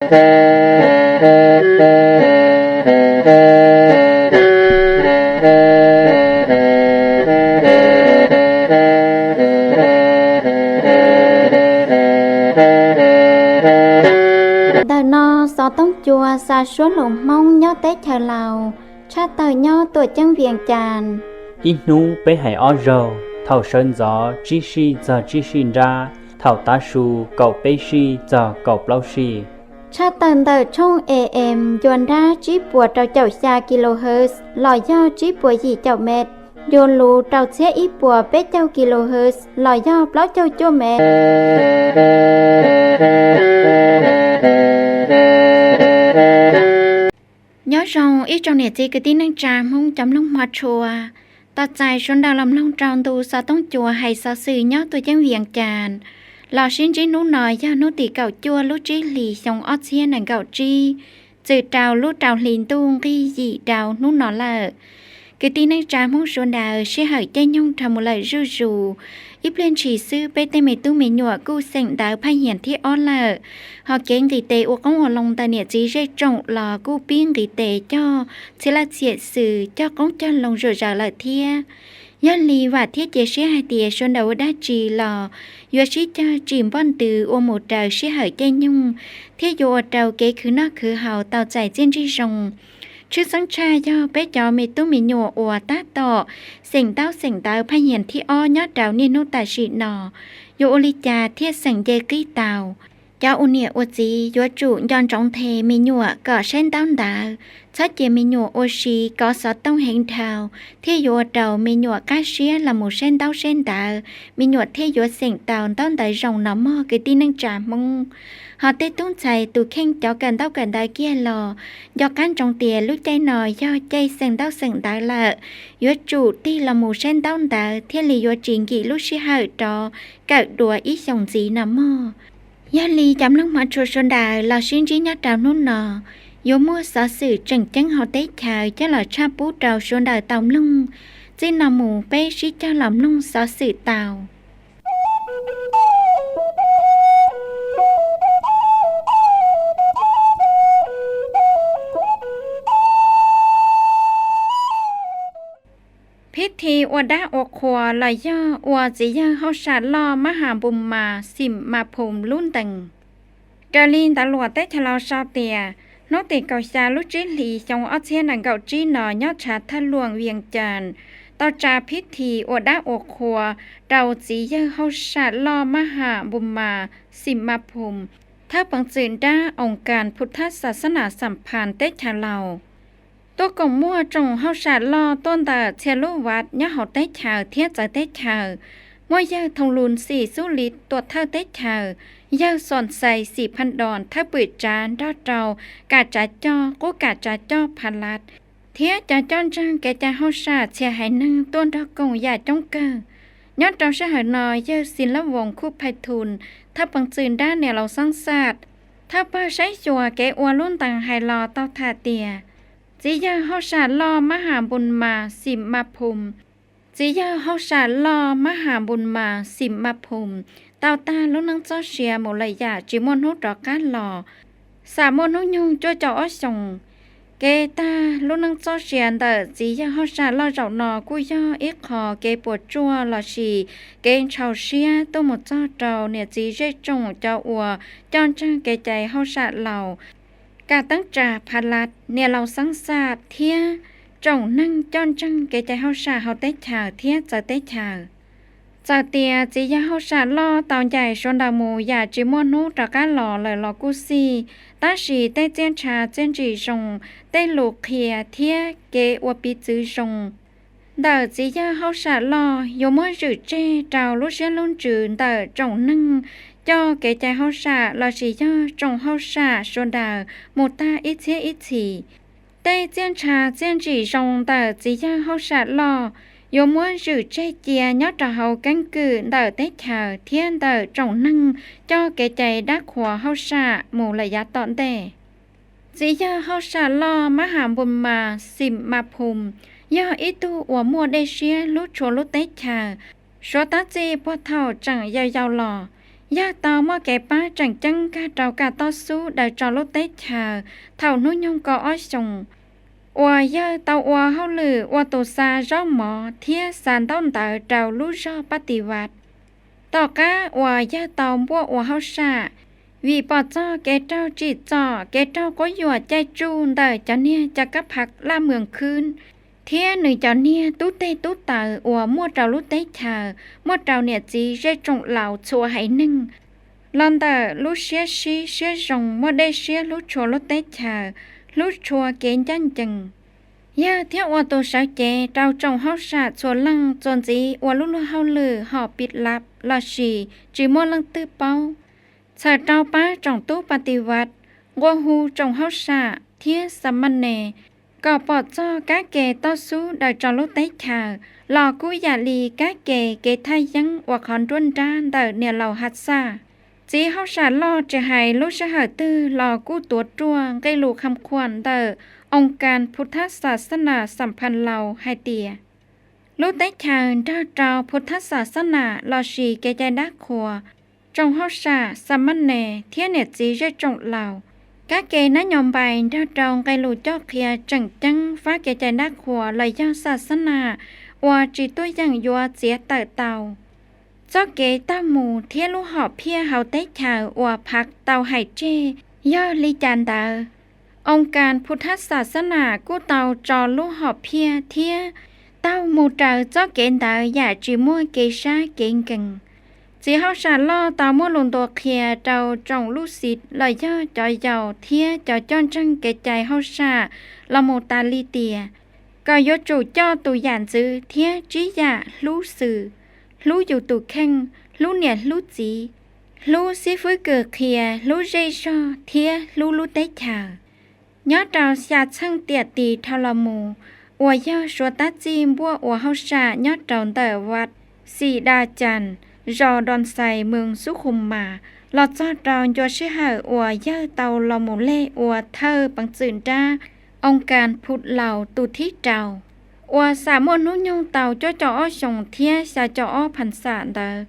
Ntawm no xov tooj cua xa suab lus Hmoob nyob teb chaws Laus, tshaj tawm nyob tuam ceeb Vias Cas. Ib hnub peb hais ob zaug, thaum sawv ntxov tsib sij txog tsib sij nrab, thaum tav su kaum peb sij txog kaum plaub sij. Tshaj tawm ntawm tshooj A M ncua nrab tsib puas rau caum xya kilohertz los yog tsib puas yim caum met, ncua luv rau txhiab ib puas peb caug kilohertz los yog plaub caug cuaj met. Nyob zoo ib tsoom niam txiv kwv tij neej tsa Hmoob cov mloog hmov tshua. Tos txais sawv daws los mloog rau ntu xov tooj cua hais xov xwm nyob tuam ceeb Vias Cas. Los sib ntsib hnub no yog hnub tim kaum cuaj lub tsib hlis xyoo ob txhiab nees nkaum tsib, txwm rau lub rau hli ntuj nqig yim rau hnub no lawm. Kwv tij neej tsa Hmoob sawv daws, sij hawm caij nyoog dhau mus lawm zuj zus, ib pliag ntshis xwb peb tej me tub me nyuam kuj xeem ntawv phaj hias thib ob lawm. Ho kev nqis tes ua qoob ua loo ntawm niam txiv zej tsoom los kuj pib nqis tes coj txhia laj txhiam xwm coj qoob coj loo zom zaws lawm thiab. Yog li vam thiab cia siab hais tias sawv daws ua dab tsi los yuav sib cog tsim npoj ntws ua mus raws sij hawm caij nyoog, thiaj yuav ua rau kev khwv noj khwv haus tau txais txiaj ntsig zoo. Tshwj xeeb tshaj yog peb cov me tub me nyuam uas tab tom xeem ntaub xeem ntawv phaj hias thib ob nyob rau niaj hnub tam sim no, yuav ua li cas thiaj xeem nce qib tau. Cov ua niam ua txiv yuav tsum nco ntsoov nthe me nyuam kom saib ntaub ntawv, txhob cia me nyuam ua si kov xov tooj heev dhau, thiaj yuav ua rau me nyuam qab siab los mus saib ntaub saib ntawv, me nyuam thiaj yuav xeem tau ntaub ntawv zoo no mog kwv tij neej tsa Hmoob. Ho tej tub ntxhais tus kheej cov kawm ntaub kawm ntawv kiag los nco qab ntsoov tias lub caij no yog caij xeem ntaub xeem ntawv lawm, yuav tsum tig los mus saib ntaub ntawv thiaj li yuav tsis nkim lub sij hawm rov kawm dua ib xyoos ntxiv no mog. Yog li cov mloog hmov tshua sawv daws los sib ntsib nyob rau hnub no, yuav muaj xov xwm tseem ceeb hauv teb chaws coj los tshaj pub rau sawv daws tau mloog. Txij no mus peb sib cog los mloog xov xwm tau. Phib thi ua dab ua qhua los yog ua txiv yawg hauj sam loj Mab Has Npus Mas Xim Ma Phum lub ntees. Raws li ntawv luam teb chaws Laus sau tias, hnub tim kaum xya lub tsib hlis xyoo ob txhiab nees nkaum tsib no nyob tshav thaj luam Vias Cas tau tsa phib thi ua dab ua qhua rau txiv yawg hauj sam loj Mab Has Npus Mas Xim Ma Phum, thawj peev xwm nrab oos kas phu thab xa xab nas xam phas teb chaws Laus. Tuaj koom muaj tsoom hauj sam loj tuaj ntawm txhia lub vaj nyob hauv teb chaws thiab txawv teb chaws, muaj yawg Thoo Lus Xim Xub Lis tuam thawj teb chaws, yawg Xos Xais Xim Phas Dos thawj pwm tsav nrog rau kam tsav coj qub kam tsav coj Phas Las, thiab cov coj ntseeg kev cai hauj sam txhia haiv neeg tuaj nrog koom yam coob kawg. Nyob rau sij hawm no yawg Xim Lab Voos Khuj Phais Thus thawj peev xwm nrab niam laus Xab Xaj, thawj pawg saib xyuas kev ua lub ntees hais los tau tham tias, txiv yawg hauj sam loj Mab Has Npus Mas Xim Ma Phum, txiv yawg hauj sam loj Mab Has Npus Mas Xim Ma Phum tau tag lub neej txoj sia mus lawm yam tsis muaj hnub rov qab los, xam muaj hnub nyoog cuaj caum ob xyoos. Kev tag lub neej txoj sia ntawm txiv yawg hauj sam loj zaum no kuj yog ib qho kev puas tsuaj lossis kev ntshau siab tuaj mus txog rau niam txiv zej tsoom cov uas coj ntseeg kev cai hauj sam Laus, kam teeb tsa Phas Las, niam laus Xab Xaj thiab tsoom neeg coj ntseeg kev cai hauj sam hauv teb chaws thiab txawv teb chaws. Txawm tias txiv yawg hauj sam loj tau ncaim sawv daws mus yam tsis muaj hnub rov qab los lawm los kuj xij, tab sis tej txiaj ntsha txiaj ntsim zoo, tej lus qhia thiab kev ua piv txwv zoo ntawm txiv yawg hauj sam loj yuav muab zwm tseg rau lub siab lub ntsws ntawm tsoom neeg coj kev cai hauj sam lossis yog tsoom hauj sam sawv daws mus tag ib txhiab ib txhis. Tej txiaj ntsha txiaj ntsim zoo ntawm txiv yawg hauj sam loj yuav muab zwm tseg cia nyob rau hauv keeb kwm ntawm teb chaws thiab ntawm tsoom neeg coj kev cai dab qhuas hauj sam mus lawm yav tom ntej. Txiv yawg hauj sam loj Mab Has Npus Mas Xim Ma Phum yog ib tug uas muaj dej siab hlub tshua lub teb chaws. Suav tab txij puag thaum tseem yau yau los, Yawg tau muaj kev pab tseem ceeb nkag rau kaj tob xub daws tso lub teb chaws thaum hnub nyoog kaum ob xyoos, uas yawg tau ua hauj lwm ua tus xa zaub mov thiab xa ntaub ntawv rau lub zog Pab Tis Vas. Tom qab uas yawg tau npuaj ua hauj sam, vim pom txog kev raug tsim txom, kev raug quab yuam caij tsuj ntawm cov niag ca kab phav laj mwas khwb thiab nws cov niag tub teg tub taws uas muaj rau lub teb chaws, muaj rau niam txiv zej tsoom laus txhua haiv neeg, los ntawm lub siab sib siab zoo, muaj dej siab hlub tshua lub teb chaws, hlub tshua kev ncaj ncees. Yawg thiaj ua tus sawv cev rau tsoom hauj sam txhua leej txuas ntxiv ua lub luag hauj lwm hom pij lab lossis tsis muaj leej twg paub. Txhawm rau pab tsoom tub Pab Tis Vas, nqua hu tsoom hauj sam thiab xa maj nes kom pom txog kab ke tob xub daws tso lub teb chaws los kuj yam li kab ke kev thaj yeeb uas qhov nruab nrab ntawm niam laus Has Xaj. Txiv hauj sam loj tsis hais lub sij hawm twg los kuj tuav ruaj nqe lus kham khuam ntawm oo kas Phu Thab Xas Xas Nas Xam Phas Laus hais tias, lub teb chaws nrog rau Phu Thab Xas Xas Nas lossis kev cai dab qhuas, tsoom hauj sam, xa maj nes thiab niam txiv zej tsoom laus. Kab ke nab nyo npais nrog rau nqe lus coj qhia tseem ceeb fab kev cai dab qhuas los yog Xas Xas Nas uas tsis tuaj yeem yuav txiav tawm tau. Txoj kev taug mus thiab lub hom phiaj hauv teb chaws uas phav tau hais tseg yog li cas ntawd, oo kas Phu Thab Xas Xas Nas kuj tau tso lub hom phiaj thiab taug mus raws txoj kev ntawd yam tsis muaj kev sab kev nkees. Txiv hauj sam loj tau muaj lus ntuas qhia rau tsoom lub xiv los yog cov yaus thiab cov coj ntseeg kev cai hauj sam los mus tas li tias, kom yuav tsum coj tus yam ntxwv thiab tsib yam hlub xwm, hlub yus tus kheej, hlub niam hlub txiv, hlub xib fwb kws qhia, hlub zej zog thiab hlub lub teb chaws. Nyob rau xya txheej tiam tis dhau los mus, uas yog Suav tab txij npuaj ua hauj sam nyob rau ntawm Vaj Xim Da Cas, zos Doo Xais, moos Xub Khu Mas, los txog rau ncua sij hawm uas yawg tau los mus leg ua thawj peev txwm nrab oo kas Phu Laus tus thib rau, uas xam muaj hnub nyoog tau cuaj caum ob xyoos thiab xya caum ob phas xam ntawd.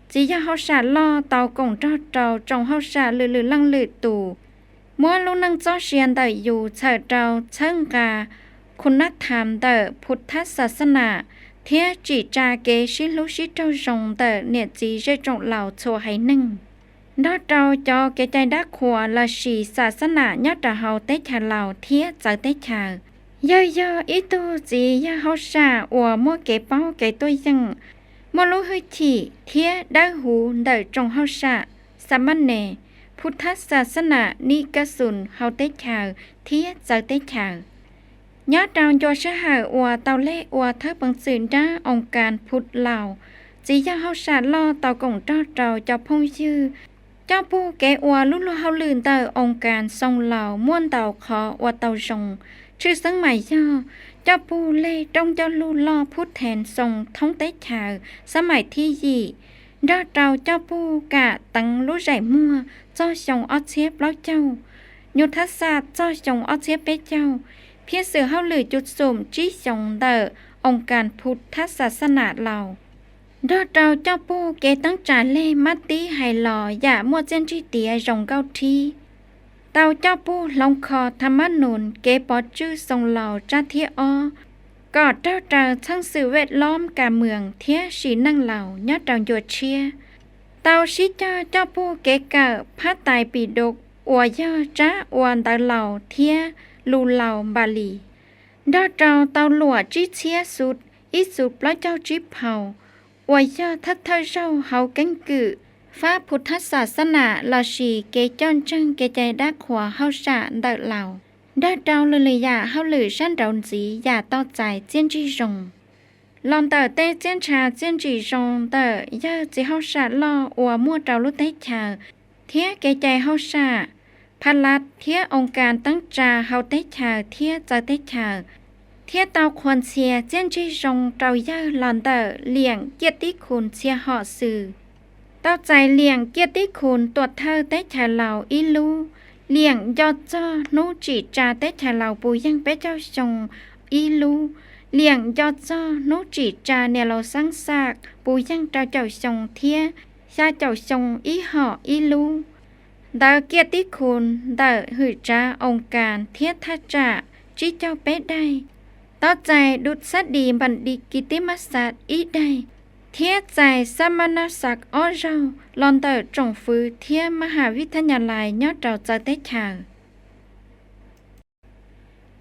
Txiv yawg hauj sam loj tau koom nrog rau tsoom hauj sam lwm lwm leej lwm tus, muab lub neej txoj sia ntawm yus txhawm rau txhawb nqa khu nab tham ntawm Phu Thab Xas Xas Nas thiab tsim tsa kev sib hlub sib raug zoo ntawm niam txiv zej tsoom laus txhua haiv neeg, nrog rau cov kev cai dab qhuas lossis Xas Xas Nas nyob rau hauv teb chaws Laus thiab txawv teb chaws. Yawg yog ib tug txiv yawg hauj sam uas muaj kev paub kev tuaj yeem, muaj lub hwj chim thiab dawb huv ntawm tsoom hauj sam, xa maj nes, Phu Thab Xas Xas Nas, Nik Kab Xus hauv teb chaws thiab txawv teb chaws. Nyob rau ncua sij hawm uas tau leg ua thawj peev txwm nrab oo kas Phu Laus, txiv yawg hauj sam loj tau koom nrog rau cov phooj ywg coj pug kev ua lub luag hauj lwm ntawm oo kas Xoo Laus muaj ntau qhov ua tau zoo. Tshwj xeeb mas yog coj pug leg rooj ncauj lug loj Phub Thees Xoo thoob teb chaws xab maim thib yim, nrog rau coj pug kam teev lub zaim muag txog xyoo ob txhiab plaub caug, nyuj thab xaj txog xyoo ob txhiab peb caug, phiaj xwm hauj lwm cuv xum tsib xyoos ntawm oo kas Phu Thab Xas Xas Nas Laus, nrog rau coj pug kev teeb tsa leg mab tib hais los yam muaj txiaj ntsig tiav zoo nkauj rhib. Tau coj pug hloov kho Tham Mab Nus kev pov tswj Xoo Laus tsab thib ob, kom raug raws txheej xwm wej lob kas mwm thiab sim neej laus nyob rau ncua tshiab. Tau sib cog coj pug kev kawm Phab Tais Pis Dub uas yog tsab ua ntawv laus thiab lus laus Npas Lis, nrog rau tau luam tsib txhiab xu ib xu plaub caug tsib phau, uas yog thawj thawj zaug hauv keeb kwm fab Phu Thab Xas Xas Nas lossis kev coj ntseeg kev cai dab qhuas hauj sam ntawm laus, nrog rau lwm lwm yam hauj lwm sab nraud ntxiv yam tau txais txiaj ntsig zoo. Los ntawm tej txiaj ntsha txiaj ntsim zoo ntawm yawg txiv hauj sam loj uas muaj rau lub teb chaws thiab kev cai hauj sam, phab lab thiab oo kas teeb tsa hauv teb chaws thiab txawv teb chaws, thiab tau qhuas ntxhias txiaj ntsig zoo rau yawg los ntawm liam Kiaj Tib Khus Ntxhia Hom Xwm. Tau txais liam Kiaj Tib Khus Tuam Thawj Teb Chaws Laus ib lub, liam nco txog hnub tsim tsa teb chaws Laus puv yeej peb caug xyoo ib lub, liam nco txog hnub tsim tsa niam laus Xeeb Xaj puv yeej rau caum xyoo thiab xya caum xyoo ib hom ib lub. Ntawv kiaj tib khu ntawm hwm tsav oo kas thiab thaj tsam tsib caug peb daim. Tau txais Dusxadi Npam Di Ki Tib Mab Xas ib daim, thiab txais Xab Mab Nab Xas ob zaug los ntawm tsoom fwv thiab Maj Has Vij Thab Nyas Lais nyob rau txawv teb chaws.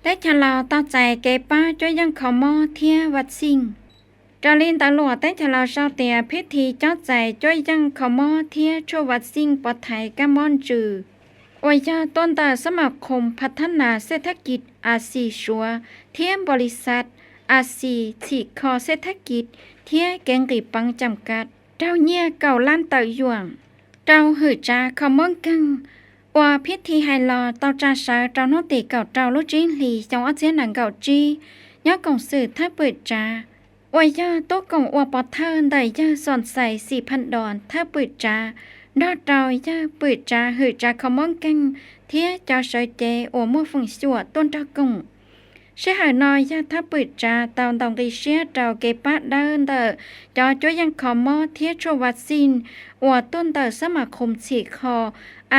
Teb chaws Laus tau txais kev pab cuab yeej kho mob thiab vaccine. Raws li ntawv luam teb chaws Laus sau tias phib thi cob txais cuab yeej kho mob thiab tshuaj vaccine pov thaiv kab mob ntsws uas yog tuaj ntawm xab mam khoom Phav Thab Nas Xej Thab Kis As Xis Suav thiab npaus lis xas As Xis Txhim Kho Xej Thab Kis thiab Kev Nqis Peev Cam Kas raug nyiaj kaum lab tawm yuam rau hwm tsav kho mob nkeeg uas phib thi hais los tau tsa sawv rau hnub tim kaum rau lub tsib hlis xyoo ob txhiab nees nkaum tsib nyob koom xwm thawj pwm tsav uas yog tub koom ua pov thawj ntawm yawg Xom Xais Xim Phaj Dos thawj pwm tsav nrog rau yawg pwm tsav hwm tsav kho mob nkeeg thiab cov sawv cev uas muaj feem xyuam tuaj nrog koom. Sij hawm no yog thawj pwm tsav tau ntaus nqi siab rau kev pab dawb ntawm cov cuab yeej kho mob thiab tshuaj vaccine uas tuaj ntawm xab mam khoom Txhim Kho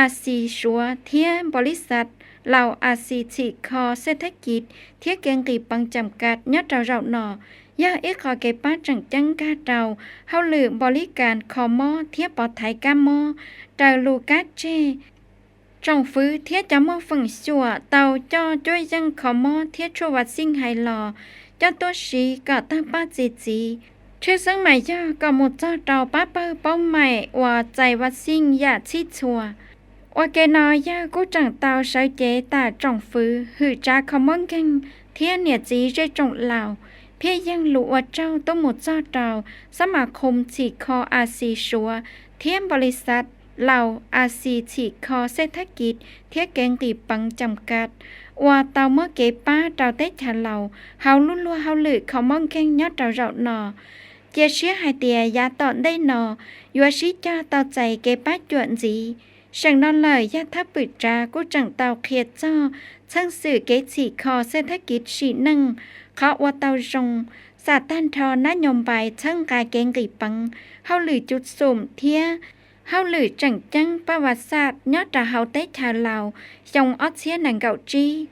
As Xis Suav thiab npaus lis xas Laus As Xis Txhim Kho Xej Thab Kis thiab Kev Nqis Peev Cam Kas nyob rau zaum no, yog ib qho kev pab tseem ceeb nkag rau hauj lwm npaus lis kas kho mob thiab pov thaiv kab mob raws lus kab tseg. Tsoom fwv thiab cov muaj feem xyuam tau coj cuab yeej kho mob thiab tshuaj vaccine hais los coj tuaj siv kom tawg paj txi txiv, tshwj xeeb mas yog kom mus txog rau pab pawg paub maim uas txais vaccine yam txhij txhua. Ua ke no yawg kuj tseem tau sawv cev tam tsoom fwv hwm tsav kho mob nkeeg thiab niam txiv zej tsoom laus, phiaj yeeg lus ua tsaug tuaj mus txog rau xab mam khoom Txhim Kho As Xis Suav thiab npaus lis xas Laus As Xis Txhim Kho Xej Thab Kis thiab Kev Nqis Peev Cam Kas uas tau muab kev pab rau teb chaws Laus hauv lub luag hauj lwm kho mob nkeeg nyob rau zaum no. Cia siab hais tias yav tom ntej no yuav sib cog tau txais kev pab cuam ntxiv. Seem no lawm yog thawj pwm tsav kuj tseem tau qhia txog txheej xwm kev txhim kho Xej Thab Kis sim neej, qhov ua tau zoo, xam tag nrho nab nyo npais txhawb nqa kev nqis peev, hauj lwm cuv xum thiab hauj lwm tseem ceeb paj vas xaj nyob rau hauv teb chaws Laus xyoo ob txhiab nees nkaum tsib.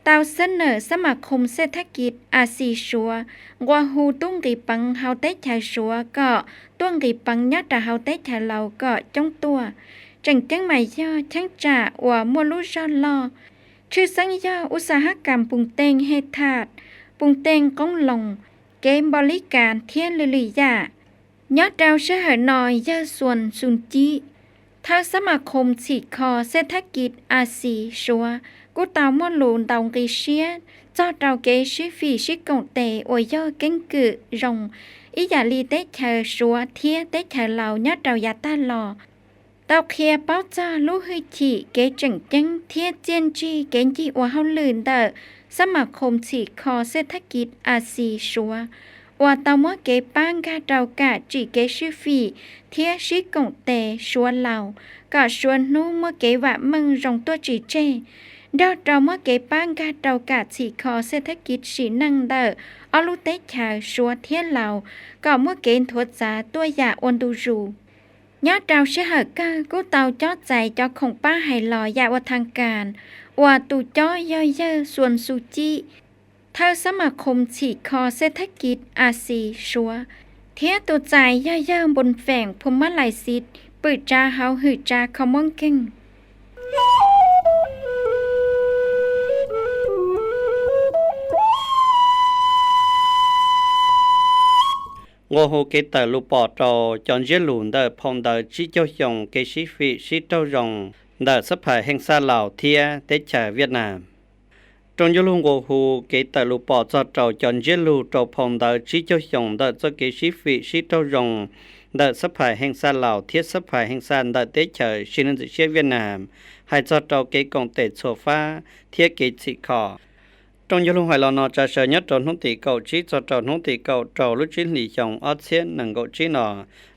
Tau xab nawm xab mam khoom Xej Thab Kis As Xis Suav nqua hu tub nqis peev hauv teb chaws Suav kom tuaj nqis peev nyob rau hauv teb chaws Laus kom coob tuaj. Tseem ceeb mas yog cheeb tsam uas muaj lub zog loj, tshwj xeeb yog ub xa hab kas pus teej hej thaj, pus teej qoob loo, kev npaus lis kas thiab lwm lwm yam. Nyob rau sij hawm no yawg Xuas Xus Cib, thawj xab mam khoom Txhim Kho Xej Thab Kis As Xis Suav kuj tau muaj lus ntaus nqi siab txog rau kev sib fim sib koom tes uas yog keeb kwm zoo ib yam li teb chaws Suav thiab teb chaws Laus nyob rau yav tag los. Tau qhia paub txog lub hwj chim kev tseem ceeb thiab txiaj ntsig kev ncig ua hauj lwm ntawm xab mam khoom Txhim Kho Xej Thab Kis As Xis Suav uas tau muab kev pab nkag rau kam tsim kev sib fim thiab sib koom tes Suav Laus kom Suav hnub muaj kev vam meej zoo tuaj tsis tseg, nrog rau muab kev pab nkag rau kam Txhim Kho Xej Thab Kis sim neej ntawm ob lub teb chaws Suav thiab Laus kom muaj kev nthuav txav tuaj yam ua ntu zus. Nyob rau sij hawm kawg kuj tau cob txais cov khoom pab hais los yam ua thav kas uas tus cob yog yawg Xuas Xus Cib, thawj xab mam khoom Txhim Kho Xej Thab Kis As Xis Suav, thiab tus txais yog yawg Npus Feem Phu Mab Lais Xis, pwm tsav hauv hwm tsav kho mob nkeeg. Nqua hu kev tawm lus pom rau cov ntsiab lus ntawm phau ntawv tsib caug xyoo kev sib fim sib raug zoo ntawm xab phais Heej Xaj Laus thiab teb chaws Viaj Nam. Rooj Ncuj Lug nqua hu kev tawm lus pom txog rau cov ntsiab lus rau phau ntawv tsib caug xyoo ntawm txoj kev sib fim sib raug zoo ntawm xab phais Heej Xaj Laus thiab xab phais Heej Xaj ntawm teb chaws Siv Neej Ntxwv Siab Viaj Nam, hais txog rau kev koom tes txhua fab thiab kev txhim kho. Rooj Ncuj Lug hais los no tsa sawv nyob rau hnub tim kaum tsib txog rau hnub tim kaum rau lub tsib hlis xyoo ob txhiab nees nkaum tsib no,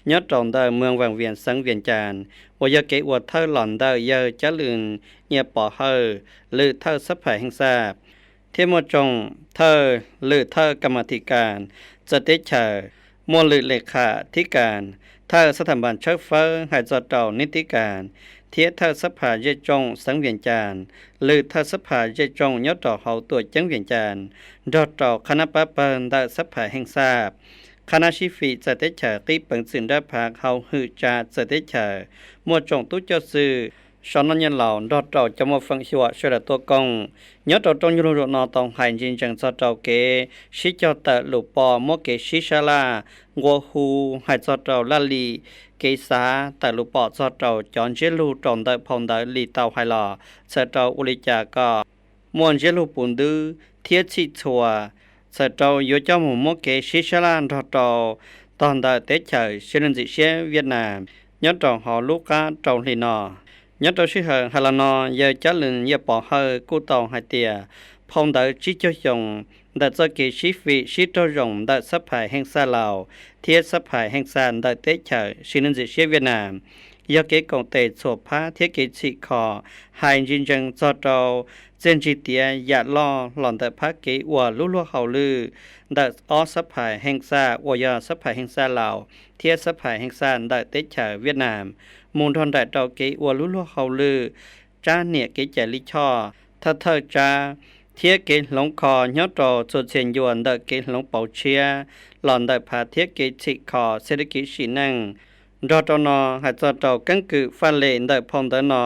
nyob rau ntawm Moos Vaam Vias xeev Vias Cas, uas yog kev ua thawj los ntawm yawg Cab Lwm Nyiaj Pov Hawj, lwm thawj xab phais Heej Xaj, thiab muaj tsoom thawj lwm thawj kas mas thim kas txawv teb chaws, Muaj lwm le kham thib kas, thawj xab tham npas tshawb fawb hais txog rau nib tib kas, thiab thawj xab phas zej tsoom xeev Vias Cas, lwm thawj xab phas zej tsoom nyob rau hauv tuam ceeb Vias Cas, nrog rau qhab nab pab pawg ntawm xab phas Heej Xaj, qhab nab sib fim txawv teb chaws qib peev txwm nrab phav hauv hwm tsa txawv teb chaws, muaj tsoom tub coj xwm, saum noj nyiaj laus nrog rau cov muaj feem xyuam sawv daws tuaj koom. Nyob rau rooj ncuj lug zaum no tau hais ntsis ntsees txog rau kev sib cog tawm lus pom muab kev sib sab laj, nqua hu, hais txog rau laj lim, kev xav tawm lus pom txog rau cov ntsiab lug rau ntawm phau ntawv li tau hais los txhawm rau ua li cas kom muaj ntsiab lug puv ntwb thiab txhij txhua, txhawm rau yuav coj mus muab kev sib sab laj nrog rau tog ntawm teb chaws siv lwm ntxim siab Viaj Nam nyob rau hauv lub qab rau hli no. Nyob rau sij hawm hais los no, yawg Cab Lwm Yiaj Pov Hawj kuj tau hais tias phau ntawv tsib caug xyoo ntawm txoj kev sib fim sib raug zoo ntawm xab phas Heej Xaj Laus thiab xab phas Heej Xaj ntawm teb chaws siv lwm ntxim siab Viaj Nam yog kev koom tes txhua phab thiab kev txhim kho, hais ntsis ntsees txog rau txiaj ntsig tiav yam loj los ntawm phab kev ua lub luag hauj lwm ntawm ob xab phas Heej Xaj uas yog xab phas Heej Xaj Laus thiab xab phas Heej Xaj ntawm teb chaws Viaj Nam, mus nrog nraim rau kev ua lub luag hauj lwm, tsab niam kev cai lij choj, thawj thawj tsab, thiab kev hloov kho nyob rau txhua txhia ncua ntawm kev hloov pauv tshiab los ntawm phav thiab kev txhim kho xeb dab kiv sim neej. Nrog rau no, hais txog rau keeb kwm faj lem ntawm phau ntawv no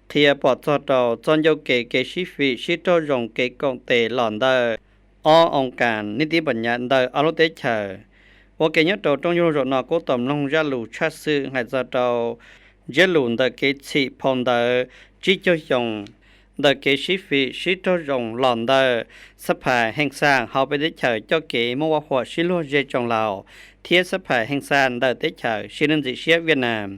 qhia pom txog rau txoj ncauj kev kev sib fim sib raug zoo kev koom tes los ntawm ob oo kas nib tib npam nyam ntawm ob lub teb chaws. Ua ke nyob rau rooj ncuj lug zaum no kuj tau mloog zaj lus tshaj xwm hais txog rau ntsiab lus ntawm kev txhim phau ntawv tsib caug xyoo ntawm kev sib fim sib raug zoo los ntawm xab phas Heej Xaj hauv peb teb chaws coj kev muaj vaj huam sib luag ze tsoo laus thiab xab phas Heej Xaj ntawm teb chaws siv lwm ntxim siab Viaj Nam,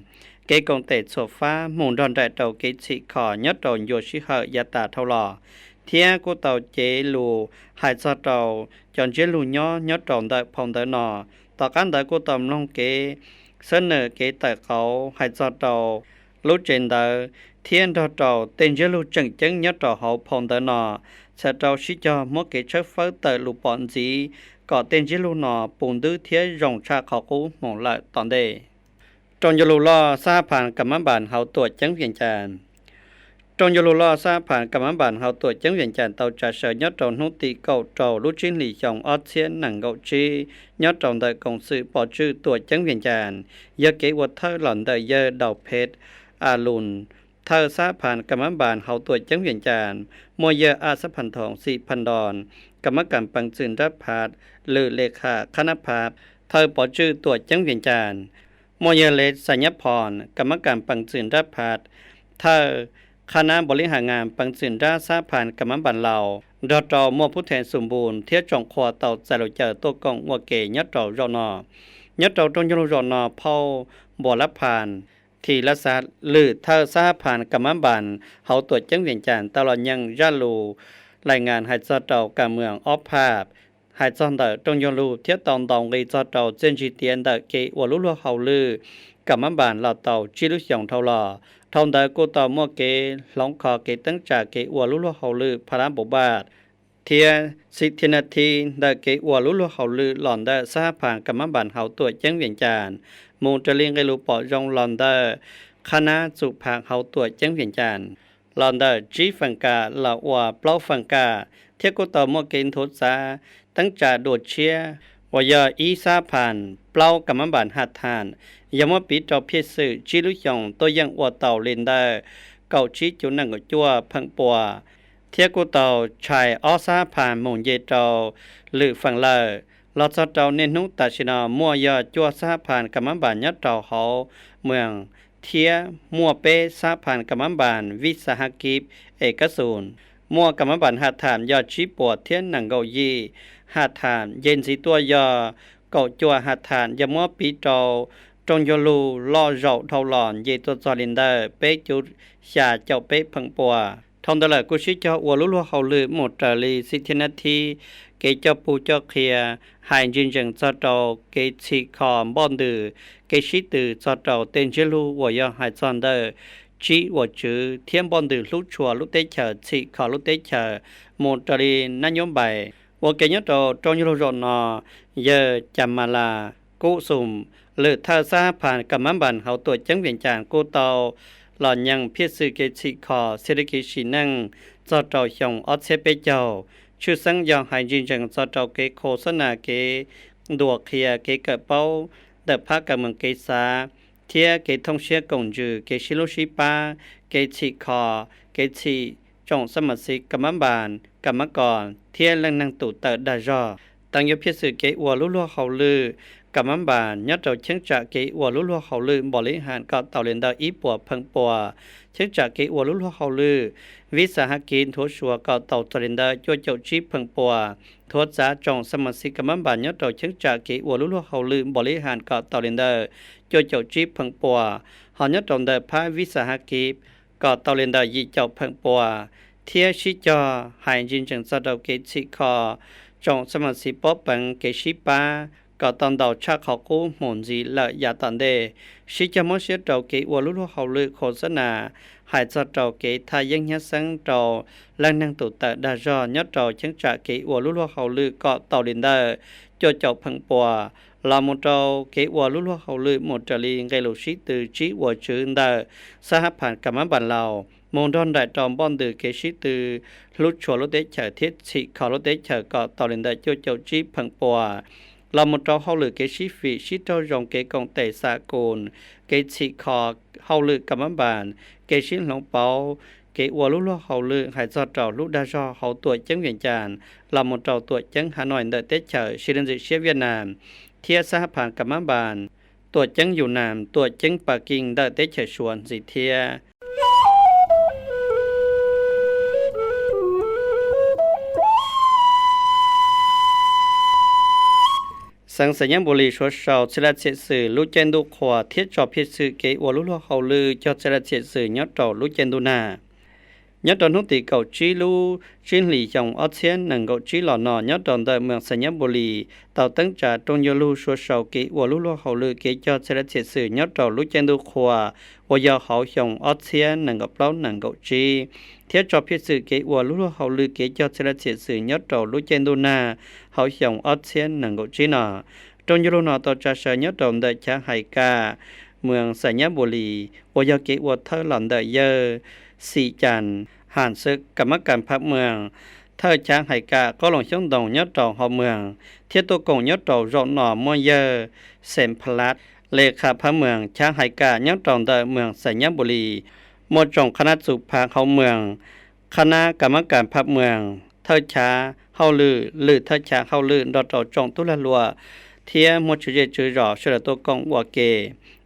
kev koom tes txhua fab mus nrog nraim rau kev txhim kho nyob rau ncua sij hawm yav tas dhau los, thiab kuj tau cev lus hais txog rau cov ntsiab lug nyob nyob rau ntawm phau ntawv no. Tom qab ntawd kuj tau mloog kev xab nawm kev tawm qauv hais txog rau lub tsev ntawv thiab nrog rau tej ntsiab lug tseem ceeb nyob rau hauv phau ntawv no, txhawm rau sib cog muab kev tshawb fawb tawm lus pom ntxiv kom tej ntsiab lug no puv ntwb thiab zoo tshaj qhov qub mus lawm tom ntej. Rooj ncuj lug loj xab phas Kam Mab Npas hauv tuam ceeb Vias Cas. Rooj ncuj lug loj xab phas Kam Mab Npas hauv tuam ceeb Vias Cas tau tsa sawv nyob rau hnub tim kaum rau lub tsib hlis xyoo ob txhiab nees nkaum tsib nyob rau ntawm koom xwm pov tswj tuam ceeb Vias Cas, yog kev ua thawj los ntawm yawg Daus Phev A Lus, thawj xab phas Kam Mab Npas hauv tuam ceeb Vias Cas, muaj yawg A Xab Phas Thoos Xim Phas Ntos, Kam Mab Kas peev txwm nrab phav, lwm le kham qhab nab phav, thawj pov tswj tuam ceeb Vias Cas, muaj yawg Lev Xas Nyab Phom, Kam Mab Kas peev txwm nrab phav, thawj qhab nab npaus li has ngas peev txwm nrab xab phas Kam Mab Npas Laus, nrog rau muaj Phub Thee Xus Npus thiab tsoom qhua tau txais lus caw tuaj koom ua ke nyob rau zaum no. Nyob rau rooj ncuj lug zaum no phauj Npuas Lab Phas, Thim Lab Xav, lwm thawj xab phas Kam Mab Npas hauv tuam ceeb Vias Cas tau los nyeem zaj lus lais ngas hais txog rau kas mwam ob phaj, hais txog ntawm rooj ncuj lug thiab tau ntaus nqi txog rau txiaj ntsig tiav ntawm kev ua lub luag hauj lwm Kam Mab Npas los tau tsib lub xyoos dhau los. Dhau ntawd kuj tau muaj kev hloov kho kev teeb tsa kev ua lub luag hauj lwm Phas Lab Npus Npaj thiab xim thib nab thib ntawm kev ua lub luag hauj lwm los ntawm xab phas Kam Mab Npas hauv tuam ceeb Vias Cas, mus raws li nqe lus pom zoo los ntawm qhab nab txum phas hauv tuam ceeb Vias Cas, los ntawm tsib feem kam los ua plaub feem kam, thiab kuj tau muaj kev nthuav txav teeb tsa dua tshiab uas yog ib xab phas plaub Kam Mab Npas Has Tham, yog muab piv rau phiaj xwm tsib lub xyoos tuaj yeej ua tau li ntawm kaum tsib cuv nees nkaum cuaj pheem pua, thiab kuj tau tshais ob xab phas mus nce rau lwm feem lawm. Los txog rau niaj hnub tam sim no muaj yog cuaj xab phas Kam Mab Npas nyob rau hauv moos, thiab muaj peb xab phas Kam Mab Npas Vij Xas Hab Kib Es Kab Xus, muaj Kam Mab Npas Has Tham yog tsib puas thiab nees nkaum yim Has Tham, nce ntxiv tuaj yog kaum cuaj Has Tham, yog muab piv rau rooj ncuj lug loj zaum dhau los nce tuaj txog li ntawm peb cuv xya caum peb pheem pua. Dhau ntawd lawm kuj sib cog ua lub luag hauj lwm mus raws li xim thib nab thib, kev coj pug coj qhia, hais ntsis ntsees txog rau kev txhim kho npoj ntws, kev sib tw txog rau tej ntsiab lug uas yog hais txog ntawm tsib uas tswv thiab npoj ntws hlub tshua lub teb chaws, txhim kho lub teb chaws mus raws li nab nyuab npais. Ua ke nyob rau rooj ncuj lug zaum no, yawg Cas Mas Las Kub Xum, lwm thawj xab hab phas kas mab npas hauv tuam ceeb Vias Cas kuj tau los nyeem phiaj xwm kev txhim kho txhiaj li kev sim neej txog rau xyoo ob txhiab peb caug, tshwj xeeb yog hais ntsis ntsees txog rau kev khos xab nas, kev ntuas qhia, kev kawm paub ntawm phab kawm meem kev xav thiab kev thooj siab koom ntsws, kev sib hlub sib pab, kev txhim kho, kev txhim tsoom xab mas xiv kas mab npas, kas mab kos thiab leej neeg tus tawm dag zog. Teev yuav phiaj xwm kev ua lub luag hauj lwm kas mab npas nyob rau cheeb tsam kev ua lub luag hauj lwm npos li ham kom tau li ntawm ib puas pheem puas, cheeb tsam kev ua lub luag hauj lwm vis xas hab kiv nthuav suav kom tau txog li ntawm cuaj caum tsib pheem puas, nthuav txav tsoom xab mas xiv kas mab npas nyob rau cheeb tsam kev ua lub luag hauj lwm npos li ham kom tau li ntawm cuaj caum tsib pheem puas, ho nyob rau ntawm phab vis xas hab kiv kom tau li ntawm yim caum pheem puas, thiab sib cog hais ntsis ntsees txog rau kev txhim kho tsoom xab mas xiv pob peev, kev sib pab kom tau ntau tshaj qhov qub mus ntxiv lawm yav tom ntej, sib cog mob siab rau kev ua lub luag hauj lwm khos xab nas, hais txog rau kev thaj yeeb hnyiab xeeb rau leej neeg tus tawm dag zog nyob rau cheeb tsam kev ua lub luag hauj lwm kom tau li ntawm cuaj caum pheem puas, los mus rau kev ua lub luag hauj lwm mus raws li nqe lus sib tw tsib uas tswv ntawm xab hab phas kas mab npas laus mus nrog nraim rau npoj ntws kev sib tw hlub tshua lub teb chaws thiab txhim kho lub teb chaws kom tau li ntawm cuaj caum tsib pheem puas, los mus rau hauj lwm kev sib fim sib raug zoo, kev koom tes xa kus, kev txhim kho hauj lwm kas mab npas, kev sib hloov pauv, kev ua lub luag hauj lwm hais txog rau lub dag zog hauv tuam ceeb Vias Cas, los mus rau tuam ceeb Hav Nois ntawm teb chaws sib leej ntxim siab Viaj Nam, thiab xab hab phas kas mab npas, tuam ceeb Yus Nam, tuam ceeb Pas Kis ntawm teb chaws Suav ntxiv thiab. Xeev Xais Nyab Npus Lis suav sau txhia laj txhiam xwm lub caij ntuj qhua thiab tso phiaj xwm kev ua lub luag hauj lwm cog txhia laj txhiam xwm nyob rau lub caij ntuj nag. Nyob rau hnub tim kaum tsib lub tsib hlis xyoo ob txhiab nees nkaum tsib los no nyob rau ntawm moos Xais Nyab Npus Lis tau teeb tsa rooj yuav lug suav sau kev ua lub luag hauj lwm kev cog txhia laj txhiam xwm nyob rau lub caij ntuj qhua uas yog hauv xyoo ob txhiab nees nkaum plaub nees nkaum tsib, thiab tso phiaj xwm kev ua lub luag hauj lwm kev cog txhia laj txhiam xwm nyob rau lub caij ntuj nag hauv xyoo ob txhiab nees nkaum tsib no. Rooj yuav lug no tau tsa sawv nyob rau ntawm chav Hais Kam, moos Xais Nyab Npus Lis uas yog kev ua thawj los ntawm yawg Xim Cas, ham xwb kam mab kas phaj moos, thawj chav Hais Kam Qoob Loo Xyoob Ntoo nyob rau hauv moos, thiab tuaj koom nyob rau zaum no muaj yawg Xeem Pha Lab, le kham phaj moos chav Hais Kam nyob rau ntawm moos Xais Nyab Npus Lis, muaj tsoom qhab nab txuv phav hauv moos, qhab nab kam mab kas phaj moos, thawj chav hauj lwm, lwm thawj chav hauj lwm nrog rau tsoom tub lag luam thiab muaj tswv zej tswv zos sawv daws tuaj koom ua ke.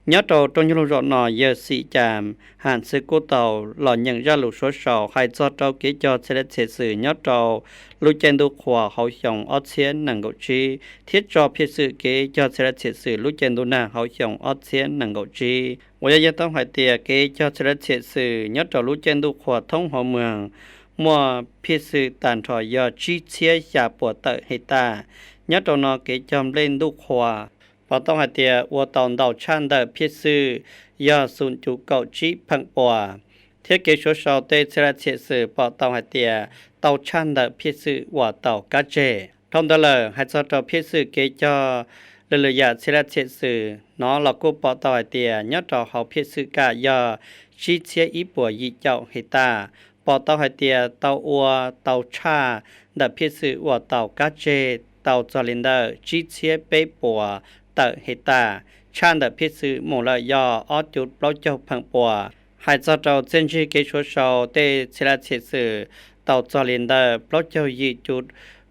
Nyob rau rooj yuav lug zaum no yawg Xim Cas, ham xwb kuj tau los nyeem zaj lus suav sau hais txog rau kev cog txhia laj txhiam xwm nyob rau lub caij ntuj qhua hauv xyoo ob txhiab nees nkaum tsib thiab tso phiaj xwm kev cog txhia laj txhiam xwm lub caij ntuj nag hauv xyoo ob txhiab nees nkaum tsib, uas yog yog tau hais tias kev cog txhia laj txhiam xwm nyob rau lub caij ntuj qhua thoob hauv moos muaj phiaj xwm tag nrho yog tsib txhiab xya puas tawm hej tas. Nyob rau no kev cog nplej ntuj qhua pom tau hais tias ua tau ntau tshaj ntawm phiaj xwm yog xum cum kaum tsib pheem puas, thiab kev suav sau tej txhia laj txhiam xwm pom tau hais tias tau tshaj ntawm phiaj xwm uas tau kab tseg. Dhau ntawd lawm hais txog rau phiaj xwm kev cog lwm lwm yam txhia laj txhiam xwm no los kuj pom tau hais tias nyob rau hauv phiaj xwm kam yog tsib txhiab ib puas yim caum hej tas, pom tau hais tias tau ua tau tshaj ntawm phiaj xwm uas tau kab tseg tau txog li ntawm tsib txhiab peb puas tawm hej tas, tshaj ntawm phiaj xwm mus lawm yog ob cum plaub caug pheem puas. Hais txog rau txiaj ntsig kev suav sau tej txhia laj txhiam xwm tau txog li ntawm plaub caug yim cum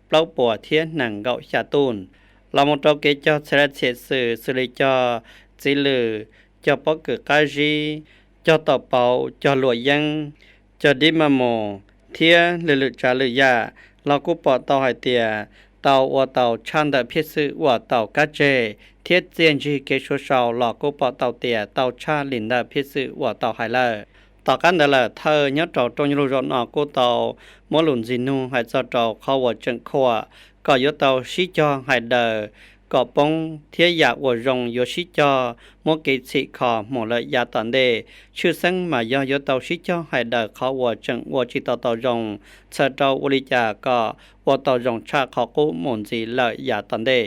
plaub puas thiab nees nkaum xya tuj. Los mus rau kev cog txhia laj txhiam xwm xws li cog txiv lwm, cog pob kws qab zib, cog tau pauv, cog luam yeeb, cog dib maj mus, thiab lwm lwm tsav lwm yam los kuj pom tau hais tias tau ua tau tshaj ntawm phiaj xwm uas tau kab tseg, thiab txiaj ntsig kev suav sau los kuj pom tau tias tau tshaj li ntawm phiaj xwm uas tau hais lawm. Tom qab ntawd lawm thawj nyob rau rooj yuav lug zaum no kuj tau muab lus ntxig nug hais txog rau qhov uas tseem khuam kom yuav tau sib cog hais daws kom poob thiab yam uas zoo yuav sib cog muab kev txhim kho mus lawm yav tom ntej, tshwj xeeb mas yog yuav tau sib cog hais daws qhov uas tseem ua tsis tau tau zoo, txhawm rau ua li cas kom ua tau zoo tshaj qhov qub mus ntxiv lawm yav tom ntej.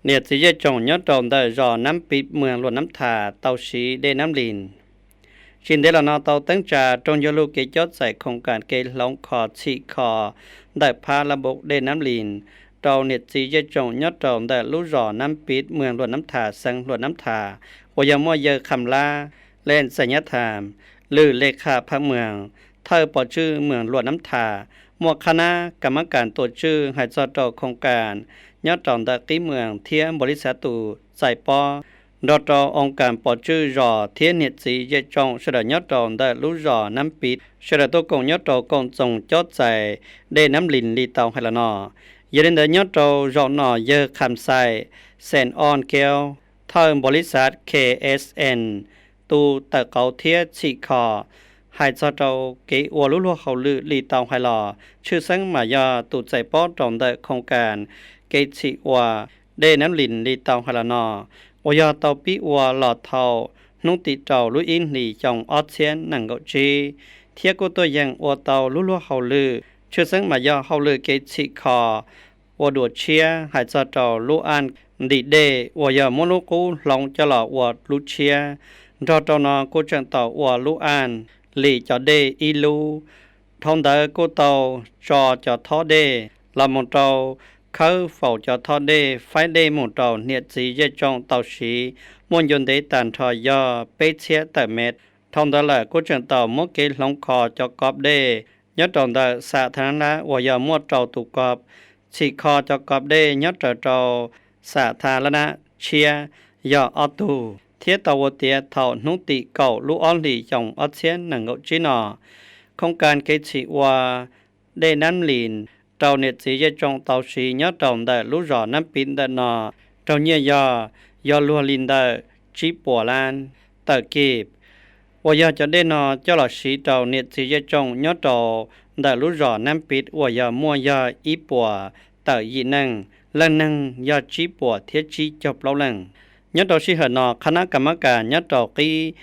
niam txiv zej tsoom nyob rau ntawm zos Nab Piv, moos Luam Nab Thas tau siv dej Nab Lis. Tsis ntev los no tau teeb tsa rooj yog lug kev cob txais khoom kam kev hloov kho txhim kho ntawm phab lab npub dej Nab Lis rau niam txiv zej tsoom nyob rau ntawm lub zos Nab Piv, moos Luam Nab Thas, xeev Luam Nab Thas, uas yog muaj yawg Kham Lab, le xas nyab tham, lwm le kha phab moos, thawj pov tswj moos Luam Nab Thas, muaj qhab nab kam mab kas tuam tswj hais txog rau khoom kam nyob rau ntawm qib moos thiab npaum li xav tus txais pob, nrog rau oo kas pov tswj zos thiab niam txiv zej tsoom sawv daws nyob rau ntawm lub zos Nab Piv sawv daws tuaj koom nyob rau koom txoos cob txais dej Nab Lis li tau hais los no. Yog li ntawd nyob rau zaum no yawg Kham Xais Xees Oos Kev, thawj npaum li xav K S N, tus tawm qauv thiab txhim kho, hais txog rau kev ua lub luag hauj lwm li tau hais los tshwj xeeb mas yog tus txais pob rau ntawm khoom kas kev txhim ua dej Nab Lis li tau hais los no, uas yog tau pib ua los thaum hnub tim rau lub ib hlis xyoo ob txhiab nees nkaum tsib, thiab kuj tuaj yeem ua tau lub luag hauj lwm tshwj xeeb mas yog hauj lwm kev txhim kho ua dua tshiab hais txog rau lub aj ntim dej uas yog muab lub qub hloov coj los ua lub tshiab. Nrog rau no kuj tseem tau ua lub aj lim cov dej ib lub. Dhau ntawd kuj tau tso cov thob dej los mus rau khawb faus cov thob dej faib dej mus rau niam txiv zej tsoom tau siv muaj ncua ntev tag nrho yog peb txhiab tawm mev. Dhau ntawd lawm kuj tseem tau muab kev hloov kho cov kob dej nyob rau ntawm xam tha lab uas yog muaj rau tus kob, txhim kho cov kob dej nyob raws rau xam tha lab nab tshiab yog ob tug, thiab tau ua tiav thaum hnub tim kaum lub ob hlis xyoo ob txhiab nees nkaum tsib no. Khoom kas kev txhim ua dej Nab Lis rau niam txiv zej tsoom tau siv nyob rau ntawm lub zos Nab Piv ntawm no raug nyiaj yog, yog luag li ntawm tsib puas lab tawm kib, uas yog cov dej no coj los siv rau niam txiv zej tsoom nyob rau ntawm lub zos Nab Piv uas yog muaj yog ib puas tawm yim neej, leej neeg yog tsib puas thiab tsib caug plaub leej. Nyob rau sij hawm no qhab nab kam mab kas nyob rau qib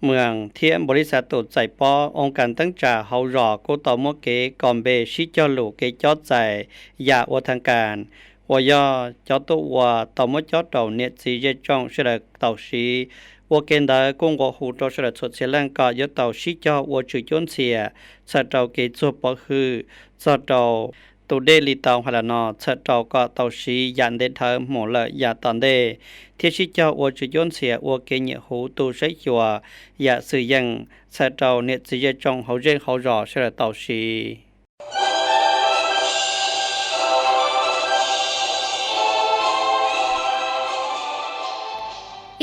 moos thiab npaum li xav tus txais pob oo kas teeb tsa hauv zos kuj tau muab kev kos npe sib cog lus kev cob txais yam ua thaj kas, uas yog cov tuaj ua tau muab cob rau niam txiv zej tsoom sawv daws tau siv. Ua ke ntawd kuj nqua hu rau sawv daws txhua txhia leej kom yuav tau sib cog ua tswv cuab ntxhias txhawm rau kev txuag pov hwm txog rau tus dej li tau hais los no txhawm rau kom tau siv yam ntev dhawv mus lawm yam tom ntej, thiab sib cog ua tswv cuab ntxhias ua kev nyiam huv tu saib xyuas yam xwm yeem txhawm rau niam txiv zej tsoom hauv zej hauv zos sawv daws tau siv.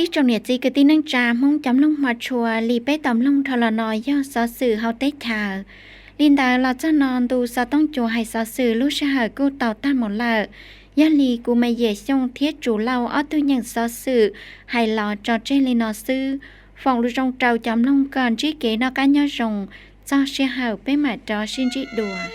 Ib tsoom niam txiv kwv tij neej tsa Hmoob cov mloog hmov tshua, li peb tau mloog dhau los no yog xov xwm hauv teb chaws. Li ntawd los txog no ntu xov tooj cua hais xov xwm lub sij hawm kuj tau tag mus lawm. Yog li kuv Maiv Yias Xyooj thiab Tsuv Lauj ob tug nyeem xov xwm hais los tso tseg li no xwb. Foom lus zoo rau cov mloog kom ntsib kev noj qab nyob zoo. Txog sij hawm peb mam rov sib ntsib dua.